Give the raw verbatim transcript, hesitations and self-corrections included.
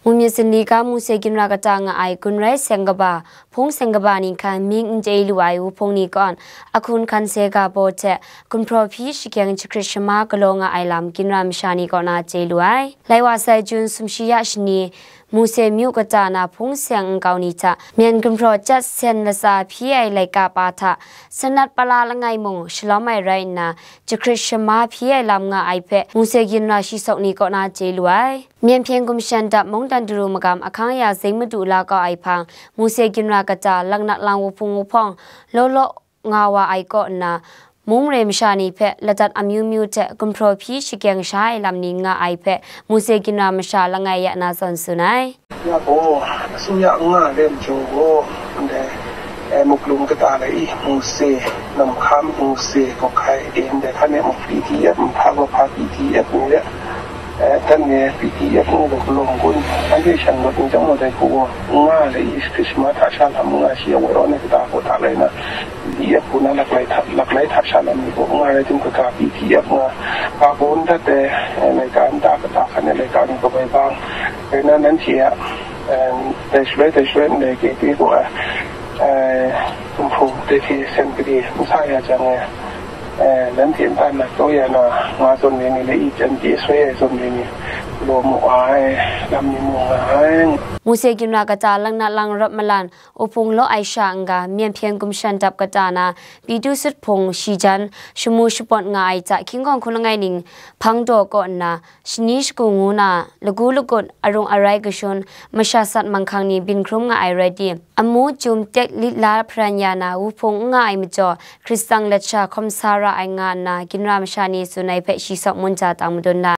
Mu myit zinli ga Mose ginra kata nga ai gun rai seng kaba, hpung seng kaba ni hkan mying n chye lu ai wuhpung ni kaw, ahkun hkan se ga baw hte gumhpraw hpyi shakeng jahkrit shama galaw nga ai lam ginra masha ni kaw na chye lu ai. Lai wa sai Jun sumshi ya shani, Mose myu kata na hpung seng nkau ni hta, myen gumhpraw chyat sen latsa hpyi ai laika pa hta, sanat pala langai mung shalawm ai rai nna, jahkrit shama hpyi ai lam nga ai hpe, Mose ginra shi sawk ni kaw na chye lu ai. Myen hpyen gumshan dap mungdan daru magam ahkang ya zing madu la kau ai hpang, Mose ginra kata, laknak lang wuhpung wuhpawng, law law nga wa ai kaw nna, mung re masha ni hpe ladat amyu myu hte gumhpraw hpyi shakeng sha ai lam ni nga ai hpe, Mose ginra masha langai ya na zawn tsun ai. Ya gaw, asu ya n nga ai majaw gaw, ndai, eh, muklum kata lai i, Mose, namhkam Mose, kawhkai e, ndai hkan e muk P D F, nhpa gaw hpa P D F ni de, eh, dan e P D F ni gaw galaw kun, anhte shan mat n jang gaw dai hku gaw, n nga ai i, Krismas hta sha lam n nga shi, awai aw ni kata gaw hta lai na, P D F hku na laklai hta, laklai hta sha lam ni gaw n nga rai tim, kaka P D F nga, ka gaw n dat ai, eh, laika nta kata hkan e laika ni kabai bang, rai na nanhte a, eh, dai shaloi, dai shaloi ndai kei kwi gaw ai, eh, gumhpraw dai hte sen gade n sa ya jang e, eh, nanhte nta nat kau ya na, nga zawn ai ni, lai i chyan chye soi ai zawn ai ni, galaw mu ai, lam ni mu nga ai. Mose ginra kata, laknak lang rawt malan, wuhpung law ai sha n-ga, myen hpyen gumshan dap kata na, Pitu sut hpung shi jan, shamu shapawt nga ai hta, hkying hkawng hku langai ning hpang daw kaw nna, shani shagu ngu na, lagu lagut, arung arai kashun, masha sat manghkang ni byin hkrum nga ai rai tim, amu, chyum, tek, lit la hparan ya na, wuhpung n nga ai majaw, Hkristan lat sha hkawm sa ra ai nga nna, ginra masha ni tsun ai hpe shi sawk munja tang madun la.